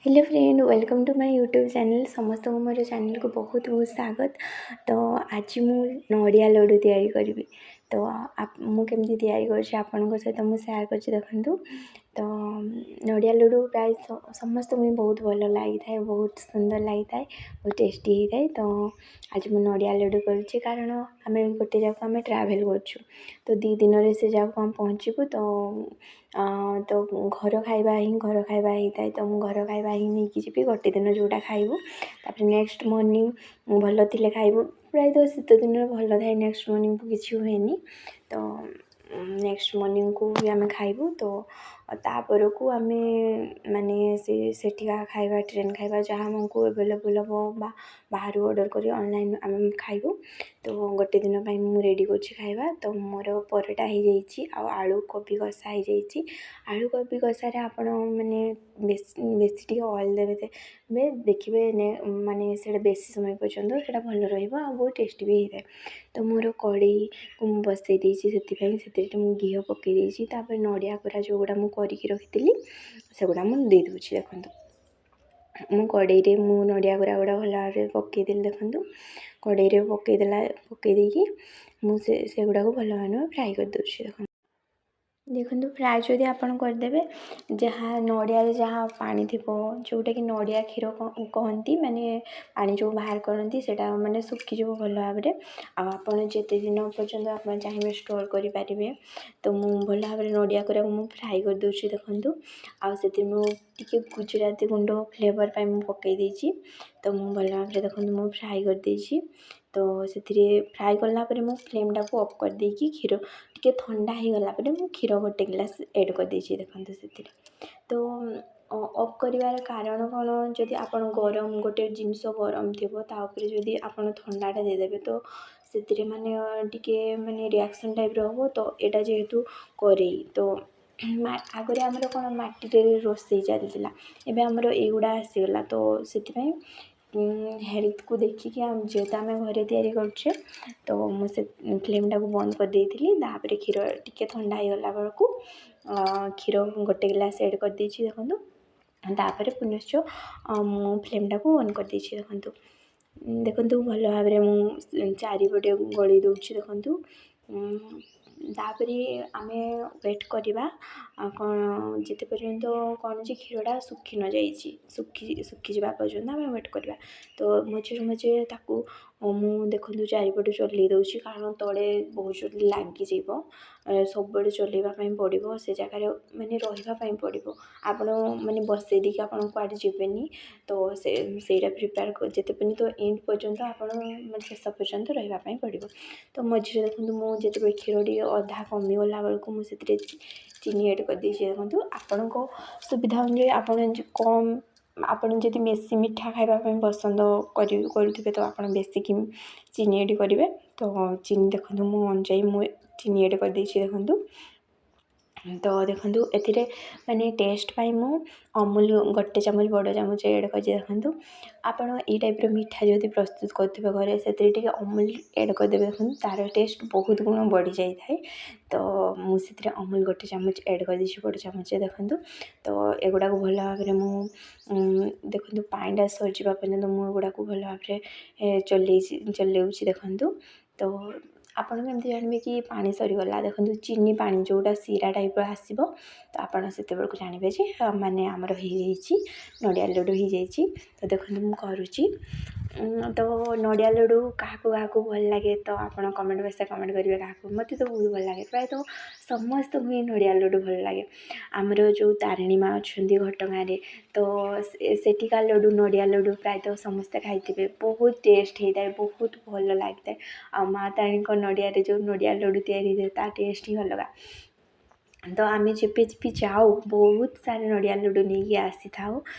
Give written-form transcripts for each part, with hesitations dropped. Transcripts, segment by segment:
Hello friend, welcome to my YouTube channel। ସମସ୍ତଙ୍କୁ ମୋର ଚ୍ୟାନେଲ୍କୁ ବହୁତ ବହୁତ ସ୍ୱାଗତ। ତ ଆଜି ମୁଁ ନଡ଼ିଆ ଲଡ଼ୁ ତିଆରି କରିବି। ତ ମୁଁ କେମିତି ତିଆରି କରୁଛି, ଆପଣଙ୍କ ସହିତ ମୁଁ ସେୟାର କରୁଛି, ଦେଖନ୍ତୁ। ତ ନଡ଼ିଆ ଲଡ଼ୁ ପ୍ରାୟ ସମସ୍ତଙ୍କୁ ହିଁ ବହୁତ ଭଲ ଲାଗିଥାଏ, ବହୁତ ସୁନ୍ଦର ଲାଗିଥାଏ, ବହୁତ ଟେଷ୍ଟି ହେଇଥାଏ। ତ ଆଜି ମୁଁ ନଡ଼ିଆ ଲଡ଼ୁ କରୁଛି, କାରଣ ଆମେ ଗୋଟେ ଜାଗାକୁ ଆମେ ଟ୍ରାଭେଲ୍ କରୁଛୁ। ତ 2 ଦିନରେ ସେ ଜାଗାକୁ ଆମେ ପହଞ୍ଚିବୁ। ତ ଘର ଖାଇବା ହିଁ ଘର ଖାଇବା ହେଇଥାଏ। ତ ମୁଁ ଘର ଖାଇବା ହିଁ ନେଇକି ଯିବି। ଗୋଟେ ଦିନ ଯେଉଁଟା ଖାଇବୁ, ତାପରେ ନେକ୍ସଟ ମର୍ଣ୍ଣିଂ ଭଲ ଥିଲେ ଖାଇବୁ। ପ୍ରାୟତଃ ଶୀତ ଦିନରେ ଭଲ ଥାଏ, ନେକ୍ସଟ ମର୍ଣ୍ଣିଂକୁ କିଛି ହୁଏନି। ତ ନେକ୍ସଟ ମର୍ଣ୍ଣିଂକୁ ବି ଆମେ ଖାଇବୁ। ତ ତାପରକୁ ଆମେ ମାନେ ସେ ସେଠିକା ଖାଇବା, ଟ୍ରେନ୍ ଖାଇବା ଯାହା ଆମକୁ ଆଭେଲେବୁଲ୍ ହେବ ବା ବାହାରୁ ଅର୍ଡ଼ର୍ କରି ଅନଲାଇନ୍ ଆମେ ଖାଇବୁ। ତ ଗୋଟେ ଦିନ ପାଇଁ ମୁଁ ରେଡ଼ି କରୁଛି ଖାଇବା। ତ ମୋର ପରଟା ହେଇଯାଇଛି ଆଉ ଆଳୁ କୋବି କଷା ହେଇଯାଇଛି। ଆଳୁ କୋବି କଷାରେ ଆପଣ ମାନେ ବେଶୀ ବେଶୀ ଟିକେ ଅଏଲ୍ ଦେବେ, ଦେଖିବେ ମାନେ ସେଇଟା ବେଶୀ ସମୟ ପର୍ଯ୍ୟନ୍ତ ସେଇଟା ଭଲ ରହିବ ଆଉ ବହୁତ ଟେଷ୍ଟି ବି ହେଇଥାଏ। ତ ମୋର କଡ଼େଇକୁ ମୁଁ ବସେଇ ଦେଇଛି, ସେଥିପାଇଁ ସେଥିରେ ମୁଁ ଘିଅ ପକାଇ ଦେଇଛି। ତାପରେ ନଡ଼ିଆ କୋରା ଯେଉଁଗୁଡ଼ା ମୁଁ କରିକି ରଖିଥିଲି, ସେଗୁଡ଼ା ମୁଁ ଦେଇଦେଉଛି, ଦେଖନ୍ତୁ। ମୁଁ କଡ଼େଇରେ ମୁଁ ନଡ଼ିଆ କୋରା ଗୁଡ଼ା ଭଲ ଭାବରେ ପକାଇଦେଲି, ଦେଖନ୍ତୁ। କଡ଼େଇରେ ପକାଇ ଦେଇକି ମୁଁ ସେଗୁଡ଼ାକୁ ଭଲ ଭାବରେ ଫ୍ରାଏ କରିଦେଉଛି, ଦେଖନ୍ତୁ। ଦେଖନ୍ତୁ, ଫ୍ରାଏ ଯଦି ଆପଣ କରିଦେବେ, ଯାହା ନଡ଼ିଆରେ ଯାହା ପାଣି ଥିବ, ଯେଉଁଟାକି ନଡ଼ିଆ କ୍ଷୀର କହନ୍ତି, ମାନେ ପାଣି ଯେଉଁ ବାହାର କରନ୍ତି, ସେଇଟା ମାନେ ଶୁଖିଯିବ ଭଲ ଭାବରେ। ଆଉ ଆପଣ ଯେତେ ଦିନ ପର୍ଯ୍ୟନ୍ତ ଆପଣ ଚାହିଁବେ, ଷ୍ଟୋର୍ କରିପାରିବେ। ତ ମୁଁ ଭଲ ଭାବରେ ନଡ଼ିଆ କୋରାକୁ ମୁଁ ଫ୍ରାଏ କରିଦେଉଛି, ଦେଖନ୍ତୁ। ଆଉ ସେଥିରେ ମୁଁ ଟିକେ ଗୁଜୁରାତି ଗୁଣ୍ଡ ଫ୍ଲେଭର୍ ପାଇଁ ମୁଁ ପକାଇ ଦେଇଛି। ତ ମୁଁ ଭଲ ଭାବରେ, ଦେଖନ୍ତୁ, ମୁଁ ଫ୍ରାଏ କରିଦେଇଛି। ତ ସେଥିରେ ଫ୍ରାଏ କଲା ପରେ ମୁଁ ଫ୍ଲେମ୍ଟାକୁ ଅଫ୍ କରିଦେଇକି, କ୍ଷୀର ଟିକେ ଥଣ୍ଡା ହେଇଗଲା ପରେ ମୁଁ କ୍ଷୀର ଗୋଟେ ଗ୍ଲାସ୍ ଏଡ଼୍ କରିଦେଇଛି, ଦେଖନ୍ତୁ ସେଥିରେ। ତ ଅଫ୍ କରିବାର କାରଣ କ'ଣ? ଯଦି ଆପଣ ଗରମ ଗୋଟେ ଜିନିଷ ଗରମ ଥିବ, ତା ଉପରେ ଯଦି ଆପଣ ଥଣ୍ଡାଟା ଦେଇଦେବେ, ତ ସେଥିରେ ମାନେ ଟିକେ ମାନେ ରିଆକ୍ସନ୍ ଟାଇପ୍ର ହେବ। ତ ଏଇଟା ଯେହେତୁ କରେଇ, ତ ଆଗରେ ଆମର କ'ଣ ମାଟିରେ ରୋଷେଇ ଚାଲିଥିଲା, ଏବେ ଆମର ଏଇଗୁଡ଼ା ଆସିଗଲା। ତ ସେଥିପାଇଁ ହେଲ୍ଥକୁ ଦେଖିକି ଯେହେତୁ ଆମେ ଘରେ ତିଆରି କରୁଛେ, ତ ମୁଁ ସେ ଫ୍ଲେମ୍ଟାକୁ ବନ୍ଦ କରିଦେଇଥିଲି। ତାପରେ କ୍ଷୀର ଟିକେ ଥଣ୍ଡା ହେଇଗଲା ବେଳକୁ କ୍ଷୀର ଗୋଟେ ଗ୍ଲାସ୍ ଏଡ଼୍ କରିଦେଇଛି, ଦେଖନ୍ତୁ। ତାପରେ ପୁନଶ୍ଚ ମୁଁ ଫ୍ଲେମ୍ଟାକୁ ଅନ୍ କରିଦେଇଛି, ଦେଖନ୍ତୁ। ଦେଖନ୍ତୁ, ଭଲ ଭାବରେ ମୁଁ ଚାରିପଟେ ଗୋଳେଇ ଦେଉଛି, ଦେଖନ୍ତୁ। ତାପରେ ଆମେ ୱେଟ୍ କରିବା ଆଉ କ'ଣ, ଯେତେ ପର୍ଯ୍ୟନ୍ତ କ'ଣ ଯେ କ୍ଷୀରଟା ଶୁଖି ନଯାଇଛି। ଶୁଖିଯିବା ପର୍ଯ୍ୟନ୍ତ ଆମେ ୱେଟ୍ କରିବା। ତ ମଝିରେ ମଝିରେ ତାକୁ ମୁଁ, ଦେଖନ୍ତୁ, ଚାରିପଟେ ଚଲେଇ ଦେଉଛି, କାରଣ ତଳେ ବହୁତ ଜଲ୍ଦି ଲାଗିଯିବ। ସବୁବେଳେ ଚଲେଇବା ପାଇଁ ପଡ଼ିବ, ସେ ଜାଗାରେ ମାନେ ରହିବା ପାଇଁ ପଡ଼ିବ। ଆପଣ ମାନେ ବସେଇ ଦେଇକି ଆପଣ କୁଆଡ଼େ ଯିବେନି। ତ ସେ ସେଇଟା ପ୍ରିପେୟାର ଯେତେ ପର୍ଯ୍ୟନ୍ତ ଏଣ୍ଡ ପର୍ଯ୍ୟନ୍ତ ଆପଣ ମାନେ ଶେଷ ପର୍ଯ୍ୟନ୍ତ ରହିବା ପାଇଁ ପଡ଼ିବ। ତ ମଝିରେ ଦେଖନ୍ତୁ, ମୁଁ ଯେତେବେଳେ କ୍ଷୀର ଟିକେ ଅଧା କମିଗଲା ବେଳକୁ ମୁଁ ସେଥିରେ ଚିନି ଏଡ଼୍ କରିଦେଇଛି, ଦେଖନ୍ତୁ। ଆପଣଙ୍କ ସୁବିଧା ଅନୁଯାୟୀ ଆପଣ କମ୍, ଆପଣ ଯଦି ବେଶୀ ମିଠା ଖାଇବା ପାଇଁ ପସନ୍ଦ କରୁଥିବେ, ତ ଆପଣ ବେଶୀକି ଚିନି ଏଡ଼୍ କରିବେ। ତ ଚିନି, ଦେଖନ୍ତୁ, ମୁଁ ଅନୁଯାୟୀ ମୁଁ ଚିନି ଏଡ଼୍ କରିଦେଇଛି, ଦେଖନ୍ତୁ। ତ ଦେଖନ୍ତୁ, ଏଥିରେ ମାନେ ଟେଷ୍ଟ ପାଇଁ ମୁଁ ଅମୁଲ ଗୋଟେ ଚାମଚ, ବଡ଼ ଚାମଚ ଏଡ଼୍ କରିଛି, ଦେଖନ୍ତୁ। ଆପଣ ଏଇ ଟାଇପ୍ର ମିଠା ଯଦି ପ୍ରସ୍ତୁତ କରୁଥିବେ ଘରେ, ସେଥିରେ ଟିକେ ଅମୁଲ ଏଡ଼୍ କରିଦେବେ, ଦେଖନ୍ତୁ, ତା'ର ଟେଷ୍ଟ ବହୁତ ଗୁଣ ବଢ଼ିଯାଇଥାଏ। ତ ମୁଁ ସେଥିରେ ଅମୁଲ ଗୋଟେ ଚାମଚ ଏଡ଼୍ କରିଦେଇଛି, ବଡ଼ ଚାମଚ, ଦେଖନ୍ତୁ। ତ ଏଗୁଡ଼ାକୁ ଭଲ ଭାବରେ ମୁଁ, ଦେଖନ୍ତୁ, ପାଣିଟା ସରିଯିବା ପର୍ଯ୍ୟନ୍ତ ମୁଁ ଏଗୁଡ଼ାକୁ ଭଲ ଭାବରେ ଚଲେଇଛି, ଚଲାଉଛି, ଦେଖନ୍ତୁ। ତ ଆପଣ କେମିତି ଜାଣିବେ କି ପାଣି ସରିଗଲା? ଦେଖନ୍ତୁ, ଚିନି ପାଣି ଯେଉଁଟା ଶିରା ଟାଇପ୍ର ଆସିବ, ତ ଆପଣ ସେତେବେଳକୁ ଜାଣିବେ ଯେ ମାନେ ଆମର ହେଇଯାଇଛି, ନଡ଼ିଆ ଲଡ଼ୁ ହେଇଯାଇଛି। ତ ଦେଖନ୍ତୁ, ମୁଁ କରୁଛି। ତ ନଡ଼ିଆ ଲଡ଼ୁ କାହାକୁ କାହାକୁ ଭଲ ଲାଗେ, ତ ଆପଣ କମେଣ୍ଟ ବକ୍ସରେ କମେଣ୍ଟ କରିବେ କାହାକୁ। ମୋତେ ତ ବହୁତ ଭଲ ଲାଗେ। ପ୍ରାୟତଃ ସମସ୍ତଙ୍କୁ ହିଁ ନଡ଼ିଆ ଲଡ଼ୁ ଭଲ ଲାଗେ। ଆମର ଯେଉଁ ତାରିଣୀ ମା' ଅଛନ୍ତି ଘଟଗାଁରେ, ତ ସେଠିକା ଲଡ଼ୁ, ନଡ଼ିଆ ଲଡ଼ୁ ପ୍ରାୟତଃ ସମସ୍ତେ ଖାଇଥିବେ। ବହୁତ ଟେଷ୍ଟ ହେଇଥାଏ, ବହୁତ ଭଲ ଲାଗିଥାଏ। ଆଉ ମା' ତାରିଣୀଙ୍କ ନଡ଼ିଆରେ ଯେଉଁ ନଡ଼ିଆ ଲଡ଼ୁ ତିଆରି ହେଇଥାଏ, ତା ଟେଷ୍ଟ ହିଁ ଅଲଗା। ତ ଆମେ ଯେବେ ବି ଯାଉ, ବହୁତ ସାରା ନଡ଼ିଆ ଲଡ଼ୁ ନେଇକି ଆସିଥାଉ।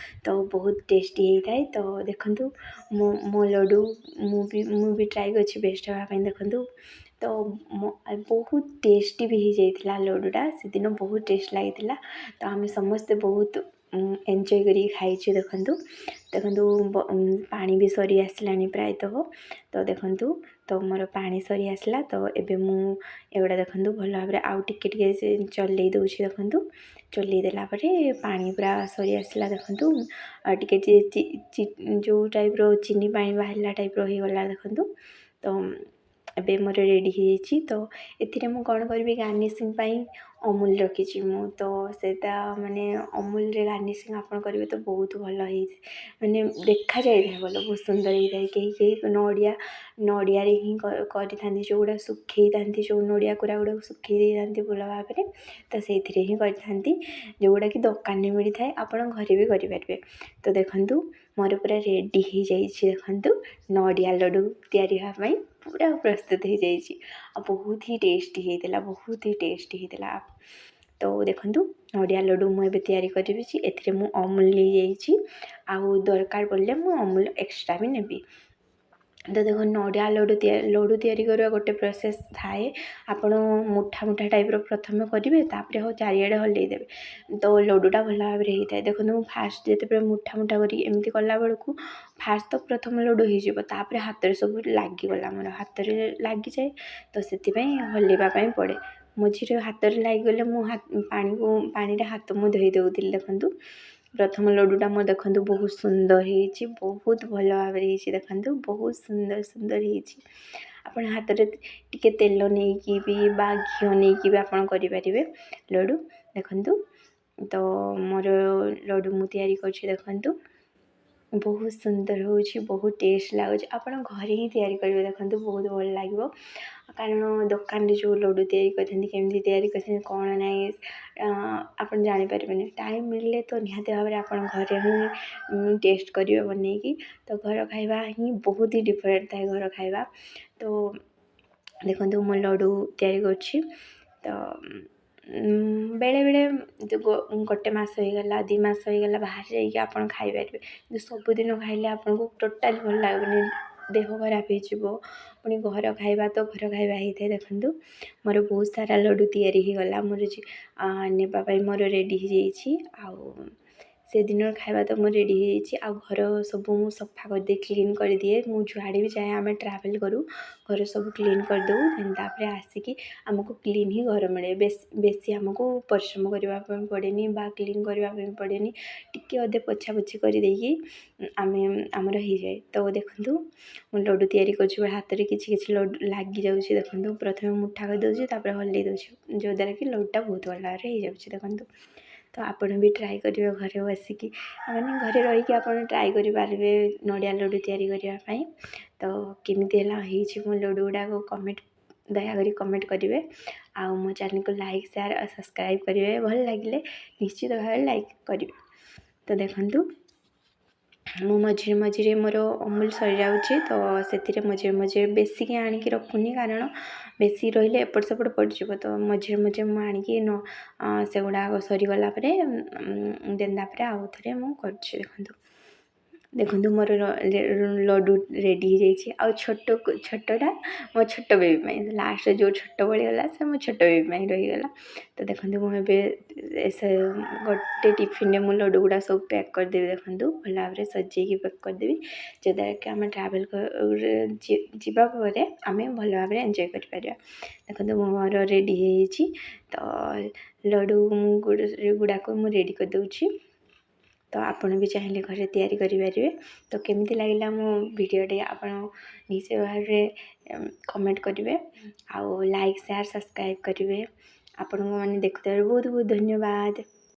ତ ବହୁତ ଟେଷ୍ଟି ହେଇଥାଏ। ତ ଦେଖନ୍ତୁ, ମୁଁ ମୋ ଲଡ଼ୁ ମୁଁ ବି ଟ୍ରାଏ କରିଛି ବେଷ୍ଟ ହେବା ପାଇଁ, ଦେଖନ୍ତୁ। ତ ବହୁତ ଟେଷ୍ଟି ବି ହେଇଯାଇଥିଲା ଲଡ଼ୁଟା ସେଦିନ, ବହୁତ ଟେଷ୍ଟ ଲାଗିଥିଲା। ତ ଆମେ ସମସ୍ତେ ବହୁତ ଏନ୍ଜୟ କରିକି ଖାଇଛୁ। ଦେଖନ୍ତୁ, ଦେଖନ୍ତୁ, ପାଣି ବି ସରି ଆସିଲାଣି ପ୍ରାୟତଃ। ତ ଦେଖନ୍ତୁ, ତ ମୋର ପାଣି ସରି ଆସିଲା। ତ ଏବେ ମୁଁ ଏଗୁଡ଼ା ଦେଖନ୍ତୁ ଭଲ ଭାବରେ ଆଉ ଟିକେ ଟିକେ ସେ ଚଲେଇ ଦେଉଛି। ଦେଖନ୍ତୁ, ଚଲେଇ ଦେଲା ପରେ ପାଣି ପୁରା ସରି ଆସିଲା। ଦେଖନ୍ତୁ, ଆଉ ଟିକେ ଯେଉଁ ଟାଇପ୍ର ଚିନି ପାଣି ବାହାରିଲା ଟାଇପ୍ର ହେଇଗଲା। ଦେଖନ୍ତୁ, ତ ଏବେ ମୋର ରେଡ଼ି ହେଇଯାଇଛି। ତ ଏଥିରେ ମୁଁ କ'ଣ କରିବି? ଗାର୍ନିସିଂ ପାଇଁ ଅମୁଲ ରଖିଛି ମୁଁ। ତ ସେଇଟା ମାନେ ଅମୁଲରେ ଗାର୍ନିସିଂ ଆପଣ କରିବେ ତ ବହୁତ ଭଲ ହେଇ ମାନେ ଦେଖାଯାଇଥାଏ ଭଲ, ବହୁତ ସୁନ୍ଦର ହେଇଥାଏ। କେହି କେହି ନଡ଼ିଆରେ ହିଁ କରିଥାନ୍ତି, ଯେଉଁଗୁଡ଼ା ଶୁଖେଇଥାନ୍ତି, ଯେଉଁ ନଡ଼ିଆ କୋରା ଗୁଡ଼ାକୁ ଶୁଖେଇ ଦେଇଥାନ୍ତି ଭଲ ଭାବରେ, ତ ସେଇଥିରେ ହିଁ କରିଥାନ୍ତି, ଯେଉଁଗୁଡ଼ାକି ଦୋକାନରେ ମିଳିଥାଏ। ଆପଣ ଘରେ ବି କରିପାରିବେ। ତ ଦେଖନ୍ତୁ, ମୋର ପୁରା ରେଡ଼ି ହେଇଯାଇଛି। ଦେଖନ୍ତୁ, ନଡ଼ିଆ ଲଡ଼ୁ ତିଆରି ହେବା ପାଇଁ ପୁରା ପ୍ରସ୍ତୁତ ହେଇଯାଇଛି ଆଉ ବହୁତ ହି ଟେଷ୍ଟି ହେଇଥିଲା, ବହୁତ ହି ଟେଷ୍ଟି ହେଇଥିଲା। ତ ଦେଖନ୍ତୁ, ନଡ଼ିଆ ଲଡ଼ୁ ମୁଁ ଏବେ ତିଆରି କରିବି। ଏଥିରେ ମୁଁ ଅମୁଲ ନେଇଯାଇଛି, ଆଉ ଦରକାର ପଡ଼ିଲେ ମୁଁ ଅମୁଲ ଏକ୍ସଟ୍ରା ବି ନେବି। ତ ଦେଖନ୍ତୁ, ନଡ଼ିଆ ଲଡ଼ୁ ଲଡ଼ୁ ତିଆରି କରିବା ଗୋଟେ ପ୍ରୋସେସ୍ ଥାଏ। ଆପଣ ମୁଠା ମୁଠା ଟାଇପ୍ର ପ୍ରଥମେ କରିବେ, ତାପରେ ହଉ ଚାରିଆଡ଼େ ହଲେଇ ଦେବେ, ତ ଲଡ଼ୁଟା ଭଲ ଭାବରେ ହେଇଥାଏ। ଦେଖନ୍ତୁ, ମୁଁ ଫାଷ୍ଟ ଯେତେବେଳେ ମୁଠା ମୁଠା କରିକି ଏମିତି କଲାବେଳକୁ ଫାଷ୍ଟ ତ ପ୍ରଥମ ଲଡ଼ୁ ହେଇଯିବ, ତାପରେ ହାତରେ ସବୁ ଲାଗିଗଲା, ମୋର ହାତରେ ଲାଗିଯାଏ। ତ ସେଥିପାଇଁ ହଲେଇବା ପାଇଁ ପଡ଼େ। ମଝିରେ ହାତରେ ଲାଗିଗଲେ ମୁଁ ପାଣିକୁ ପାଣିରେ ହାତ ମୁଁ ଧୋଇ ଦେଉଥିଲି। ଦେଖନ୍ତୁ, ପ୍ରଥମ ଲଡ଼ୁଟା ମୋ ଦେଖନ୍ତୁ ବହୁତ ସୁନ୍ଦର ହେଇଛି, ବହୁତ ଭଲ ଭାବରେ ହେଇଛି। ଦେଖନ୍ତୁ, ବହୁତ ସୁନ୍ଦର ସୁନ୍ଦର ହେଇଛି। ଆପଣ ହାତରେ ଟିକେ ତେଲ ନେଇକି ବି ବା ଘିଅ ନେଇକି ବି ଆପଣ କରିପାରିବେ ଲଡ଼ୁ। ଦେଖନ୍ତୁ, ତ ମୋର ଲଡ଼ୁ ମୁଁ ତିଆରି କରୁଛି। ଦେଖନ୍ତୁ, ବହୁତ ସୁନ୍ଦର ହେଉଛି, ବହୁତ ଟେଷ୍ଟ ଲାଗୁଛି। ଆପଣ ଘରେ ହିଁ ତିଆରି କରିବେ। ଦେଖନ୍ତୁ, ବହୁତ ଭଲ ଲାଗିବ, କାରଣ ଦୋକାନରେ ଯେଉଁ ଲଡ଼ୁ ତିଆରି କରିଥାନ୍ତି, କେମିତି ତିଆରି କରିଥାନ୍ତି କ'ଣ ନାହିଁ ଆପଣ ଜାଣିପାରିବେନି। ଟାଇମ୍ ମିଳିଲେ ତ ନିହାତି ଭାବରେ ଆପଣ ଘରେ ହିଁ ଟେଷ୍ଟ କରିବେ ବନେଇକି। ତ ଘର ଖାଇବା ହିଁ ବହୁତ ହି ଡିଫରେଣ୍ଟ ଥାଏ ଘର ଖାଇବା। ତ ଦେଖନ୍ତୁ, ମୁଁ ଲଡ଼ୁ ତିଆରି କରୁଛି। ତ ବେଳେବେଳେ ଗୋଟେ ମାସ ହେଇଗଲା, 2 ମାସ ହେଇଗଲା, ବାହାରେ ଯାଇକି ଆପଣ ଖାଇପାରିବେ। କିନ୍ତୁ ସବୁଦିନ ଖାଇଲେ ଆପଣଙ୍କୁ ଟୋଟାଲି ଭଲ ଲାଗିବନି, ଦେହ ଖରାପ ହେଇଯିବ। ପୁଣି ଘର ଖାଇବା ତ ଘର ଖାଇବା ହେଇଥାଏ। ଦେଖନ୍ତୁ, ମୋର ବହୁତ ସାରା ଲଡ଼ୁ ତିଆରି ହେଇଗଲା। ମୋର ନେବା ପାଇଁ ମୋର ରେଡ଼ି ହେଇଯାଇଛି, ଆଉ ସେଦିନର ଖାଇବା ତ ମୋର ରେଡ଼ି ହେଇଯାଇଛି। ଆଉ ଘର ସବୁ ମୁଁ ସଫା କରିଦିଏ, କ୍ଲିନ୍ କରିଦିଏ। ମୁଁ ଯୁଆଡ଼େ ବି ଯାଏ, ଆମେ ଟ୍ରାଭେଲ୍ କରୁ, ଘରେ ସବୁ କ୍ଲିନ୍ କରିଦେଉ। ଦେନ୍ ତାପରେ ଆସିକି ଆମକୁ କ୍ଲିନ୍ ହିଁ ଘର ମିଳେ। ବେଶୀ ବେଶୀ ଆମକୁ ପରିଶ୍ରମ କରିବା ପାଇଁ ପଡ଼େନି ବା କ୍ଲିନ୍ କରିବା ପାଇଁ ପଡ଼େନି। ଟିକେ ଅଧେ ପୋଛାପୋଛି କରିଦେଇକି ଆମେ ଆମର ହେଇଯାଏ। ତ ଦେଖନ୍ତୁ, ମୁଁ ଲଡ଼ୁ ତିଆରି କରୁଛି, ହାତରେ କିଛି କିଛି ଲଡ଼ୁ ଲାଗିଯାଉଛି। ଦେଖନ୍ତୁ, ପ୍ରଥମେ ମୁଠା କରିଦେଉଛି, ତାପରେ ହଲେଇ ଦେଉଛି, ଯଦ୍ୱାରା କି ଲଡ଼ୁଟା ବହୁତ ଭଲ ଭାବରେ ହେଇଯାଉଛି। ଦେଖନ୍ତୁ, ତ ଆପଣ ବି ଟ୍ରାଏ କରିବେ ଘରେ ବସିକି, ମାନେ ଘରେ ରହିକି ଆପଣ ଟ୍ରାଏ କରିପାରିବେ ନଡ଼ିଆ ଲଡ଼ୁ ତିଆରି କରିବା ପାଇଁ। ତ କେମିତି ହେଲା ହେଇଛି ମୋ ଲଡ଼ୁ ଗୁଡ଼ାକ, କମେଣ୍ଟ ଦୟାକରି କମେଣ୍ଟ କରିବେ, ଆଉ ମୋ ଚ୍ୟାନେଲକୁ ଲାଇକ୍, ସେୟାର ଆଉ ସବସ୍କ୍ରାଇବ୍ କରିବେ। ଭଲ ଲାଗିଲେ ନିଶ୍ଚିତ ଭାବରେ ଲାଇକ୍ କରିବେ। ତ ଦେଖନ୍ତୁ, ମୁଁ ମଝିରେ ମଝିରେ ମୋର ଅମୁଲ ସରିଯାଉଛି, ତ ସେଥିରେ ମଝିରେ ମଝିରେ ବେଶିକି ଆଣିକି ରଖୁନି, କାରଣ ବେଶୀ ରହିଲେ ଏପଟ ସେପଟ ପଡ଼ିଯିବ। ତ ମଝିରେ ମଝିରେ ମୁଁ ଆଣିକି ନ ସେଗୁଡ଼ାକ ସରିଗଲା ପରେ ଦେନ୍ ତାପରେ ଆଉ ଥରେ ମୁଁ କରୁଛି। ଦେଖନ୍ତୁ, ଦେଖନ୍ତୁ, ମୋର ଲଡ଼ୁ ରେଡ଼ି ହେଇଯାଇଛି। ଆଉ ଛୋଟ ଛୋଟଟା ମୋ ଛୋଟ ବେବି ପାଇଁ, ଲାଷ୍ଟରେ ଯେଉଁ ଛୋଟ ବଳିଗଲା ସେ ମୋ ଛୋଟ ବେବି ପାଇଁ ରହିଗଲା। ତ ଦେଖନ୍ତୁ, ମୁଁ ଏବେ ସେ ଗୋଟେ ଟିଫିନରେ ମୁଁ ଲଡ଼ୁ ଗୁଡ଼ା ସବୁ ପ୍ୟାକ୍ କରିଦେବି। ଦେଖନ୍ତୁ, ଭଲ ଭାବରେ ସଜେଇକି ପ୍ୟାକ୍ କରିଦେବି, ଯଦ୍ୱାରା କି ଆମେ ଟ୍ରାଭେଲ୍ ଯିବା ପରେ ଆମେ ଭଲ ଭାବରେ ଏନ୍ଜୟ କରିପାରିବା। ଦେଖନ୍ତୁ, ମୋର ରେଡ଼ି ହେଇଯାଇଛି। ତ ଲଡ଼ୁ ଗୁଡ଼ାକ ମୁଁ ରେଡ଼ି କରିଦେଉଛି। ତ ଆପଣ ବି ଚାହିଁଲେ ଘରେ ତିଆରି କରିପାରିବେ। ତ କେମିତି ଲାଗିଲା ମୋ ଭିଡ଼ିଓଟି, ଆପଣ ନିଶ୍ଚୟ ଭାବରେ କମେଣ୍ଟ କରିବେ, ଆଉ ଲାଇକ୍, ସେୟାର, ସବସ୍କ୍ରାଇବ୍ କରିବେ। ଆପଣଙ୍କୁ ମାନେ ଦେଖୁଥିବାରୁ ବହୁତ ବହୁତ ଧନ୍ୟବାଦ।